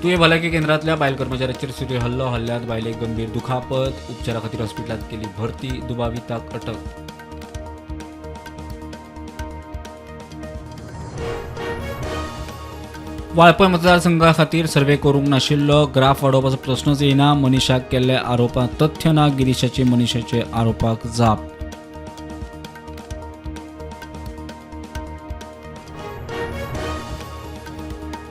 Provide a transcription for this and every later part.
तुयें भलायकी केंद्रांतल्या बायल कर्मचाऱ्याचेर सुरी हल्लो. हल्ल्यांत बायलेक गंभीर दुखापत. उपचारा खातीर हॉस्पिटलांत केली भरती. दुबाविताक अटक. वाळपय मतदारसंघा खातीर सर्वे करूंक नाशिल्लो ग्राफ वाडोवपाचो प्रस्नच येना. मनीषाक केल्ल्या आरोपांत तथ्य ना. गिरीशाची मनीषाचे आरोपाक जाप.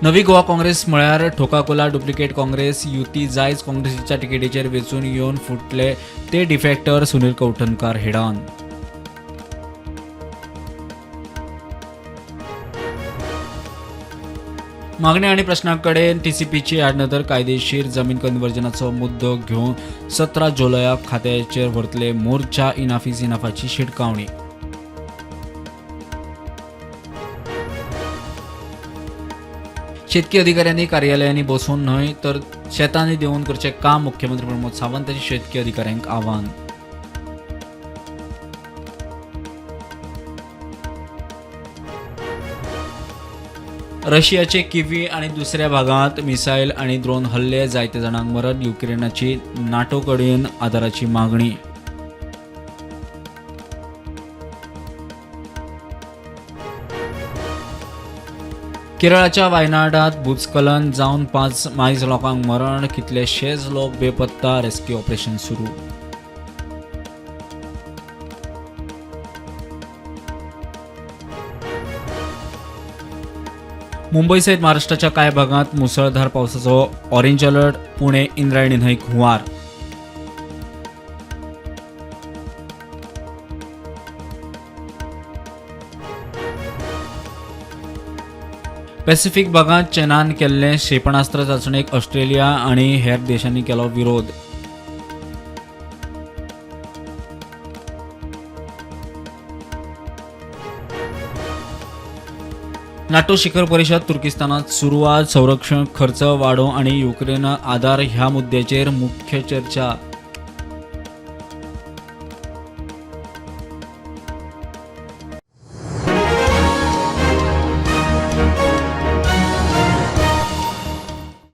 नवी गोवा काँग्रेस म्हळ्यार ठोकाकोला डुप्लिकेट काँग्रेस. युती जायच काँग्रेसीच्या तिकेटीचेर वेंचून येवन फुटले ते डिफॅक्टर सुनील कवठणकार हेडान. मागण्या आनी प्रश्नां कडेन टीसीपीची आडनदर. कायदेशीर जमीन कन्वर्जनाचो मुद्दो घेवन 17 जुलयाक खात्याचेर व्हरतले मोर्चा. इनाफ is इनाफाची शिटकावणी. शेतकी अधिकाऱ्यांनी कार्यालयांनी बसून न्हय तर शेतांनी देंवून करचें काम. मुख्यमंत्री प्रमोद सावंत हांचे शेतकी अधिकाऱ्यांक आव्हान. रशियाचे किवी आनी दुसऱ्या भागांत मिसायल आनी ड्रोन हल्ले. जायते जाणांक मरण. युक्रेनाची नाटो कडेन आदाराची मागणी. केरळाच्या वायनाडात भूस्खलन जावन 5 मायज लोकांक मरण. कितलेशेच लोक बेपत्ता. रेस्क्यू ऑपरेशन सुरू. मुंबई सयत महाराष्ट्राच्या कांय भागांत मुसळधार पावसाचो ऑरेंज अलर्ट. पुणे इंद्रायणी न्हंयक हुंवार. पॅसिफिक भागांत चीनान केल्ले क्षेपणास्त्र चांचणेक ऑस्ट्रेलिया आनी हेर देशांनी केलो विरोध. नाटो शिखर परिशद तुर्किस्तानात सुरवात. संरक्षण खर्च वाडोवं आनी युक्रेन आदार ह्या मुद्द्याचेर मुख्य चर्चा.